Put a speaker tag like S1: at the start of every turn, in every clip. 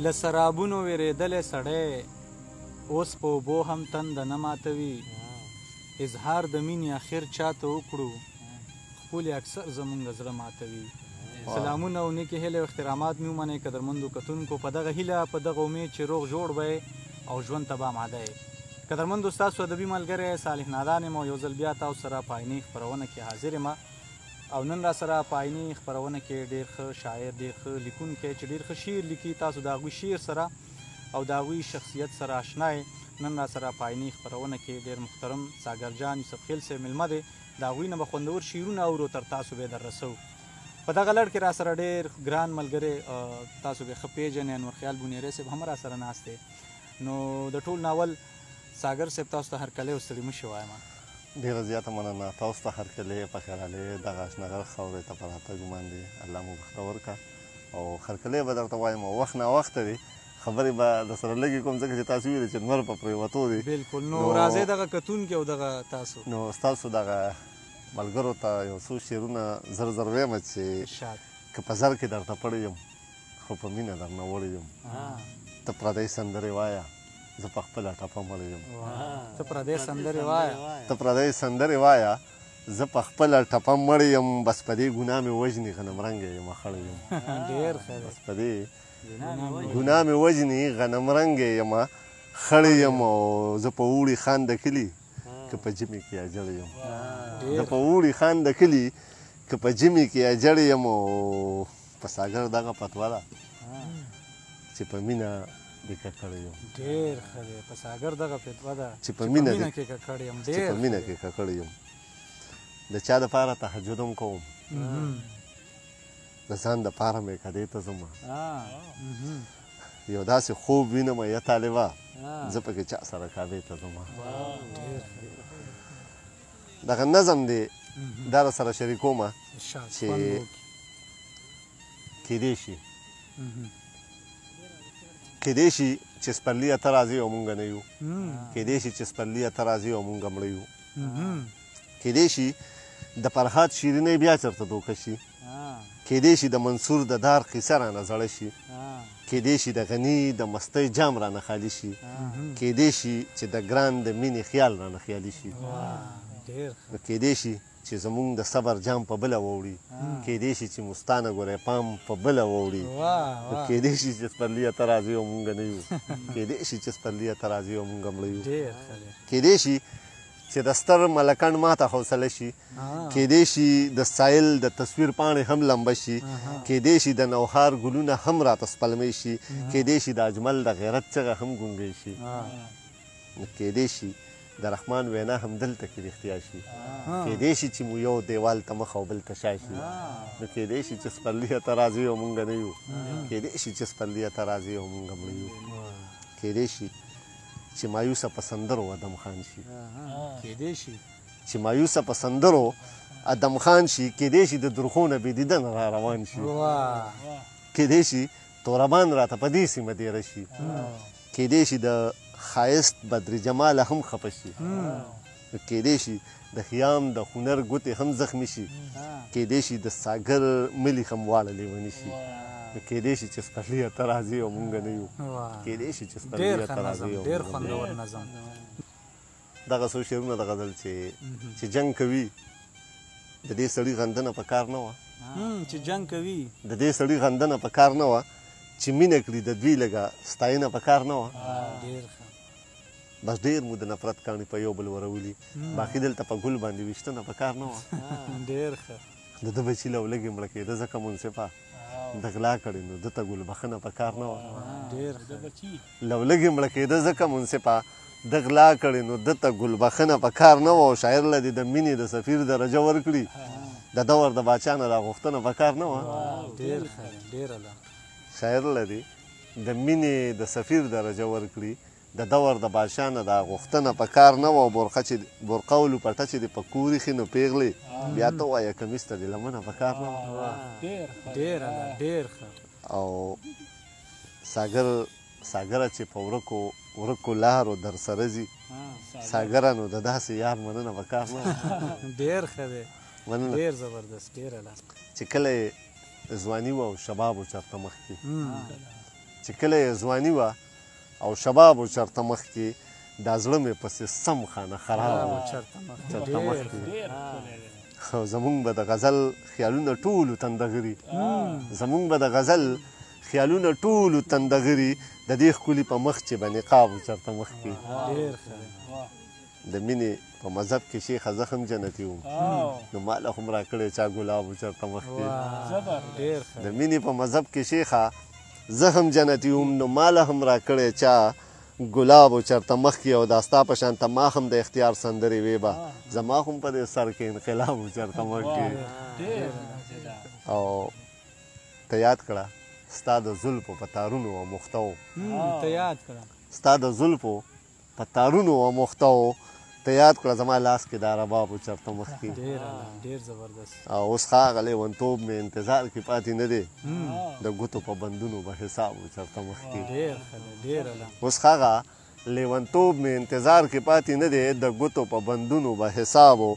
S1: له سرابونو وېرېدلی سړی اوس په اوبو هم تنده نه ماتوي. اظهار د مینې اخر چاته وکړو، خپلې اکثر زمونږ زړه ماتوي. سلامونه او نیکې هیلې او احترامات مې ومنئ قدرمندو کتونکو، په دغه هیله په دغه امید چې روغ جوړ به او ژوند ته به اماده یې. قدرمندو ستاسو ادبي ملګری صالح نادان یم او یو ځل بیا تاسو سره په عیني خپرونه کې حاضر یم. او نن را سره په عیني خپرونه کې ډېر ښه شاعر، ډېر ښه لیکونکی چې ډېر ښه شعر لیکي، تاسو د هغوی شعر سره او د هغوی شخصیت سره آشنا یې. نن را سره په عیني خپرونه کې ډېر محترم ساګر جان یوسف خیل صاحب مېلمه دی. د هغوی نه به خوندور شعرونه اورو، تر تاسو به یې در رسوو. په دغه لړ کې را سره ډېر ګران ملګری تاسو به ښه پېژنئ، انور خیال بونیری صاحب هم را سره ناست دی. نو د ټول ناول ساګر صاحب تاسو ته هرکلی او ستړي مه شي وایم.
S2: ډېره زیاته مننه، تاسو ته هرکلی په خیرالې دغه اشنغر خاورې ته په راتګ باندې الله مو بختور کړه. او هرکلی به درته وایم، او وخت ناوخته دی خبرې به در سره لږې کوم، ځکه چې تاسو ویلې چې لمر په پرېوتو دی.
S1: بلکل، نو راځئ دغه کتونکي او دغه تاسو،
S2: نو ستاسو دغه ملګرو ته یو څو شعرونه زر زر وایم چې که په زر کې درته پړی یم خو په مینه درنه وړی یم. ته پردۍ سندرې وایه زه په خپله ټپه مړی یم.
S1: ته پردۍ سندرې وایه،
S2: ته پردۍ سندرې وایه زه په خپله ټپه مړی یم. بس په دې ګناه مې وژني غنمرنګی یم خړی یم.
S1: ډېر ښه دی.
S2: بس په دې ګناه مې وژني غنمرنګی یم خړی یم. او زه په اوړي خان د کلي که په ژمي کې اجړی یم. زه په اوړي خان د کلي که په ژمي کې اجړی یم. او په ساګر دغه فتوا ده چې په مینه دې ککړ یم.
S1: ډېر ښه دی. په ساګر دغه فتوا ده
S2: چې په مینه
S1: کې ککړ یم.
S2: چې په مینه کې ککړ یم. د چا دپاره تهجد هم کوم، د ځان دپاره مې کدې ته ځم. یو داسې خوب وینم یا طالبه زه پکې چا سره کعبې ته ځم. دغه نظم دی دا را سره شریکوم چې کیدای شي، کیدای شي چې سپرلیه ته راځي او مونږ نه یو. کیدای شي چې سپرلیه ته راځي او مونږ مړه یو. کیدای شي د فرهاد شیرینۍ بیا چېرته دوکه شي. کیدای شي د منصور د دار قیصه رانه زړه شي. کیدای شي د غني د مستۍ جام رانه خالي شي. کیدای شي چې د ګران د مینې خیال رانه خیالي شي. کیدای شي چې زمونږ د صبر جام په بله واوړي. کیدای شي چې مستانه ګورې پام په بله واوړي. کیدای شي چې سپرلیه ته راځي او مونږ نه یو. کیدای شي چې سپرلیه ته راځي او مونږ مړه یو. کیدای شي چې د ستر ملکڼ ماته حوصله شي. کیدای شي د سایل د تصویر پاڼې هم لمبه شي. کیدای شي د نوهار ګلونه هم راته سپلمۍ شي. کیدای شي د اجمل د غیرت چغه هم ګونګۍ شي. کیدای شي د رحمان وینا هم دلته کې رښتیا شي. کیدای شي چې مو یو دیوال ته مخ او بل ته شا شي. نو کیدای شي چې سپرلیه ته راځي او مونږ نه یو. کیدای شي چې سپرلیه ته راځي او مونږ مړه یو. کیدای شي چې مایوسه په سندرو ادم خان شي.
S1: کیدای شي
S2: چې مایوسه په سندرو ادم خان شي. کیدای شي د درخو نه بې دیدن را روان شي. کیدای شي توربان راته په دې سیمه دېره شي. کیدای شي د ښایست بدري جماله هم خفه شي. کیدای شي د خیام د هنر ګوتې هم زخمي شي. کیدای شي د ساګر ملي هم واړه لیوني شي. کیدای شي چې سپرلیه ته راځي او مونږ نه یو. کیدای شي چې سپرلیه ته راځي او
S1: ډېر خوندور نظم.
S2: دغه څو شعرونه د غزل چې جنګ کوي د دې سړي غندنه په کار نه وه.
S1: چې جنګ کوي
S2: د دې سړي غندنه په کار نه وه. چې مینه کړي د دوی لږه ستاینه په کار نه وه.
S1: ډېر ښه.
S2: بس ډېر مو د نفرت کاڼي په یو بل ورولي، باقي دلته په ګل باندې ویشتنه په کار نه وه.
S1: ډېر ښه.
S2: د ده بچي له ولږې مړه کېده ځکه منصفه د غلا کړې نو ده ته ګلبخنه په کار نه وه.
S1: ډېر ښه.
S2: له ولږې مړه کېده ځکه منصفه د غلا کړې نو ده ته ګلبخنه په کار نه وه. او شاعر له دې د مینې د سفیر درجه ورکړي، د دور د باچا نه دا غوښتنه په کار نه وه.
S1: ډېر ښه، ډېر اعلی.
S2: شاعر له دې د مینې د سفیر درجه ورکړي، د دور د بادشاه نه دا غوښتنه په کار نه وه. او برقه چې برقه او لوپټه چې دې په کور ایښي نو پېغلې بیا ته وایه کمیس ته دې لمنه په کار نه وه.
S1: ډېر اعلی، ډېر ښه.
S2: او ساګر ساګره چې په ورکو ورکو لارو در سره ځي، ساګره نو د داسې یار مننه په کار نه وه.
S1: ډېر ښه دی،
S2: مننه،
S1: ډېر زبردست، ډېر اعلی.
S2: چې کله یې ځواني وه او شباب و چېرته مخکې، چې کله یې ځواني وه او شباب و چرته مخکې، دا زړه مې پسې سم خانه خراب و چرته مخکې. زمونږ به د غزل خیالونه ټولو تندغري، زمونږ به د غزل خیالونه ټولو تندغري، د دې ښکلي په مخ چې به نقاب و چرته مخکې. د مینې په مذهب کې شیخه زه هم جنتي وم، نو ما له هم راکړی چا ګلاب و چرته مخکې. د مینې په مذهب کې شیخه زه هم جنتي وم، نو ما له هم راکړی چا ګلاب و چرته مخکې. او دا ستا په شان ته ما هم د اختیار سندرې وې به، زما هم په دې سر کې انقلاب و چرته مخکې. او ته یاد کړه ستا د زلفو په تارونو او مختو،
S1: ته یاد کړه
S2: ستا د زلفو په تارونو او مختو، ته یاد کړه زما لاس کې دا رباب و چرته مخکې.
S1: ډېر زبردست.
S2: او اوس ښاغه لیونتوب مې انتظار کې پاتې نه دی، د ګوتو په بندونو به حساب و چرته مخکې.
S1: ډېر ښه دی، ډېر اعلی.
S2: اوس ښاغه لیونتوب مې انتظار کې پاتې نه دی، د ګوتو په بندونو به حساب و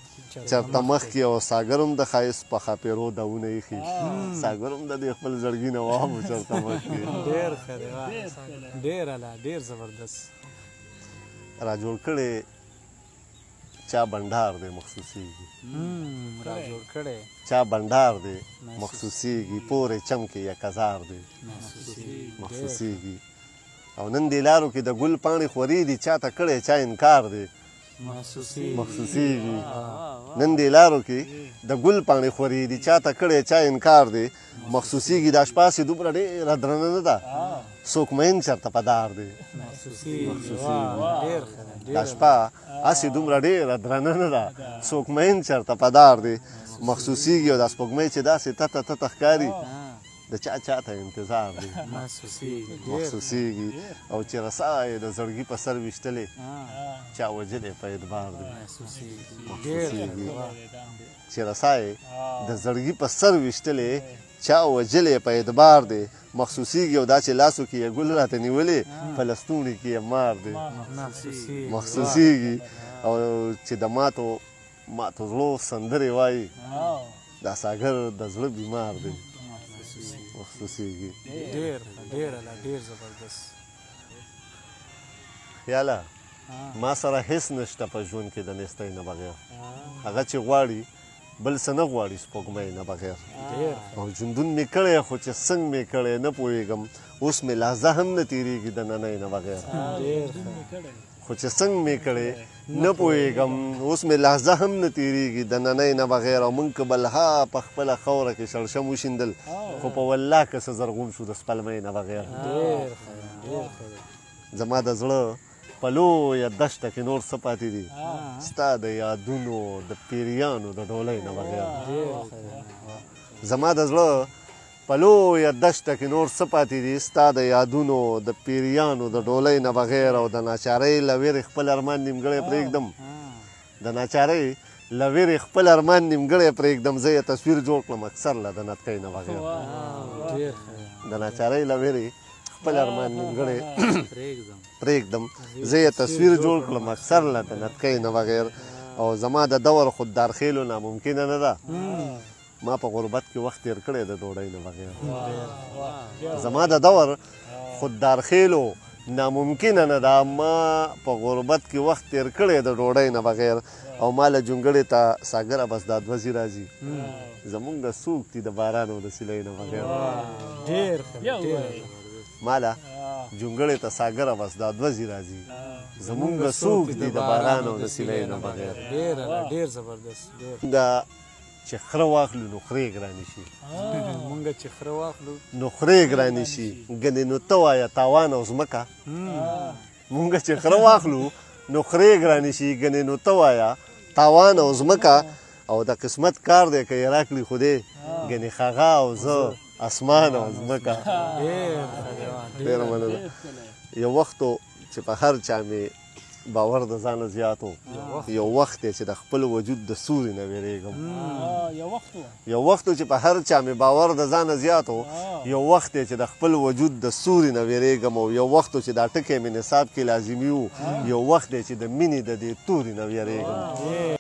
S2: چرته مخکې. او ساګر هم د ښایست په ښاپېرو داونه ایښي، ساګر هم د دې خپل زړګي نواب و چرته مخکې.
S1: ډېر ښه دی، ډېر اعلی، ډېر زبردست.
S2: را جوړ کړی چا بنډار دی مخصوصیږي،
S1: را جوړ کړی
S2: چا بنډار دی مخصوصیږي، پورې چم کې یک هزار دی مخصوصیږي. او نن دې لارو کې د ګل پاڼې خورې دي، چا ته کړی چا انکار دی مخصوصیږي. نن دې لارو کې د ګل پاڼې خورې دي، چا ته کړی چا انکار دی مخصوصیږي. دا شپه هسې دومره ډېره درنه نه ده، څوک مین چېرته په دار دی مخصوصیږي. دا شپه هسې دومره ډېره درنه نه ده، څوک مین چېرته په دار دی مخصوصیږي. او دا سپوږمۍ چې داسې تته تته ښکاري، د چا چا ته انتظار دی مخصوصیږي. او چې رسا یې د زړګي په سر ویشتلې، چا وژلې په اعتبار دی مخصوصیږي. چې رسا یې د زړګي په سر ویشتلې، چا وژلې په اعتبار دی مخصوصیږي. او دا چې لاسو کې یې ګل راته نیولې، په لستوڼي کې یې مار دی مخصوصیږي. او چې د ماتو ماتو زړو سندرې وایي، دا ساګر د زړه بیمار دی مخصوصیږي.
S1: ډېر ډېر اعلی، ډېر زبردست.
S2: خیاله ما سره هیڅ نشته په ژوند کې د نیستۍ نه بغیر، هغه چې غواړي بل څه نه غواړي سپوږمۍ نه بغیر. او ژوندون مې کړی خو چې څنګه مې کړی نه پوهېږم، اوس مې لحظه هم نه تېرېږي د ننۍ نه بغیر. خو چې څنګه مې کړی نه پوهېږم، اوس مې لحظه هم نه تېرېږي د ننۍ نه بغیر. او موږ که بلها په خپله خاوره کې شړشم وشیندل، خو په والله که څه زرغون شو د سپلمۍ نه بغیر. زما د زړه په لویه دشته کې نور څه پاتې دي، ستا د یادونو د پیریانو د ډولۍ نه بغیر. زما د زړه په لویه دشته کې نور څه پاتې دي، ستا د یادونو د پیریانو د ډولۍ نه بغیر. او د ناچارۍ له ویرې خپل ارمان نیمګړی پرېږدم، د ناچارۍ له ویرې خپل ارمان نیمګړی پرېږدم، زه یې تصویر جوړ کړم اکثر له د نتکۍ نه بغیر. د ناچارۍ له ویرې خپل ارمان نیمګړی پرېږدم، زه یې تصویر جوړ کړم اکثر له د نتکۍ نه بغیر. او زما د دور خوددارخېلو ناممکنه نه ده، ما په غربت کې وخت تېر کړی د ډوډۍ نه بغیر. زما د دور خوددارخېلو ناممکنه نه ده، ما په غربت کې وخت تېر کړی د ډوډۍ نه بغیر. او ما له جونګړې ته ساګره بس دا دوه ځي راځي، زمونږ څوک دي د باران او د سیلۍ نه بغیر. ما له جونګړې ته ساګره بس دا دوه ځي راځي، زمونږ څوک دي د باران او د سیلۍ نه بغیر.
S1: ډېر زبردست.
S2: چې خره واخلو نو خرې ګرانې شي،
S1: مونږ چې خره واخلو
S2: نو خرې ګرانې شي، ګنې نو ته وایه تاوان او ځمکه. مونږ چې خره واخلو نو خرې ګرانې شي، ګنې نو ته وایه تاوان او ځمکه. او د قسمت کار دی که یې راکړي خو دی، ګنې هغه او زه اسمان او ځمکه. ډېره مننه. یو وخت چې په هر چا مې باور د ځانه زیات و، یو وخت دی چې د خپل وجود د سوري نه وېرېږم. یو وخت چې په هر چا مې باور د ځانه زیات و، یو وخت دی چې د خپل وجود د سوري نه وېرېږم. او یو وخت چې دا ټکی مې نصاب کې لازمي و، یو وخت دی چې د مینې د دې توري نه وېرېږم.